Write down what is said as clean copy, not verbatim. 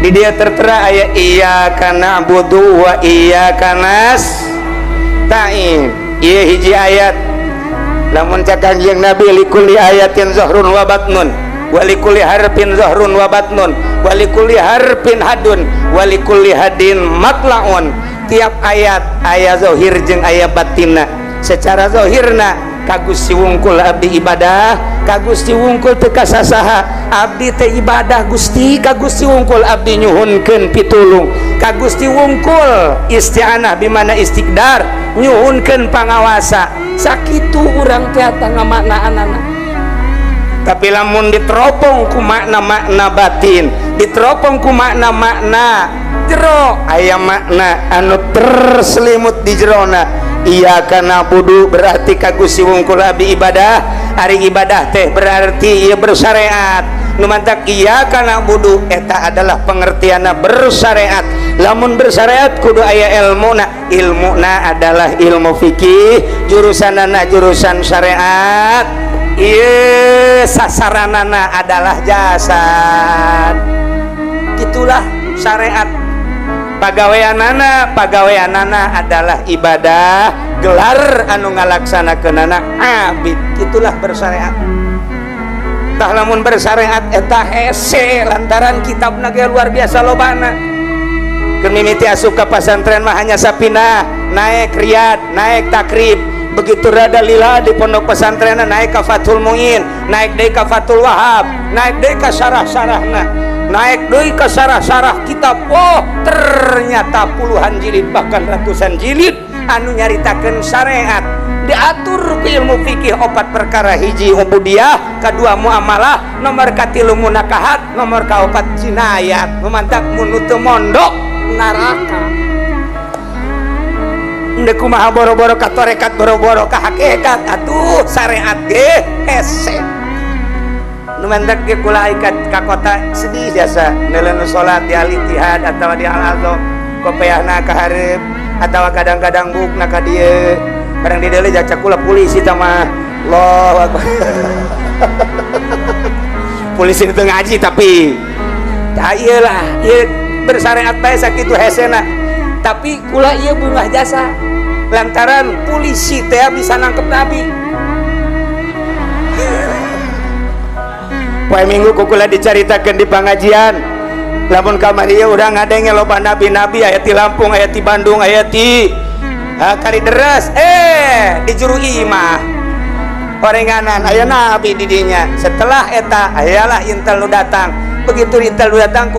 Di dia tertera aya iyyaka na'budu wa iyyaka nasta'in. Ieu hiji ayat. Lamun cak Kangjeng Nabi, likulli ayatin zahrun wa batnun, wa likulli harfin zahrun wa batnun, wa likulli harfin hadun, wa likulli hadin matlaun. Tiap ayat aya zahir jeung aya batinna. Secara zahirna ka Gusti wungkul abdi ibadah, ka Gusti wungkul teu ka sasaha abdi teh ibadah. Gusti, ka Gusti wungkul abdi nyuhunkeun pitulung, ka Gusti wungkul isti'anah bimana istiqdar, nyuhunkeun pangawasa. Sakitu urang teh ngamaknaanana. Tapi lamun diteropong ku makna-makna batin, diteropong ku makna-makna jero, aya makna anu terselimut di jerona. Iyyaka na'budu berarti ka Gusti wungkul abdi ibadah. Ari ibadah teh berarti ieu bersyariat. Nu mantak iyyaka na'budu eta adalah pengertianna bersyariat. Lamun bersyariat kudu aya ilmuna. Ilmuna adalah ilmu fikih, jurusanana jurusan syariat. Ieu sasaranana adalah jasad. Itulah syariat. Pagaweanana, pagaweanana adalah ibadah. Gelar anu ngalaksanakeunana abid. Itulah bersyariat. Tah, lamun bersyariat eta hese, lantaran kitabna ge luar biasa lobana. Keur mimiti asup ka pasantren mah hanya Sapinah, naik Riyad, naik Takrib. Begitu rada lila di pondok pesantren, naik ka Fathul Muin, naik deui ka Fathul Wahab, naik deui ka syarah-syarahna, naik deui ka syarah-syarah kitab. Oh, ternyata puluhan jilid, bahkan ratusan jilid anu nyaritakeun syariat. Diatur ku ilmu fikih opat perkara: hiji ubudiyah, kedua muamalah, nomor katilu munakahat, nomor kaopat jinayat. Nu mantak mun teu mondok neraka. Ndek kumaha boro-boro ka tarekat, boro-boro ka hakikat, atuh syariat ge hese. Nu mantak ge kula ikat ka kota sedih jasa neuleuh nu salat di Al Ittihad atawa di Al Azam, kopeahna ka hareup atawa kadang-kadang bukna ka dieu. Kadang di dieu jacak kula, polisi tah. Allahu Akbar, polisi itu ngaji. Tapi tah, ieu lah, ieu bersyariat bae sakitu hesena. Tapi kula ieu bungah jasa lantaran polisi teh bisa nangkep nabi. Poe Minggu ku kula dicaritakeun di pengajian. Lamun kamari ieu urang ngadenge loba nabi-nabi, aya ti Lampung, aya ti Bandung, aya ti Kalideres, di juru imah orenganan aya nabi di dinya. Setelah eta ayalah intel nu datang. Begitu intel nu datang.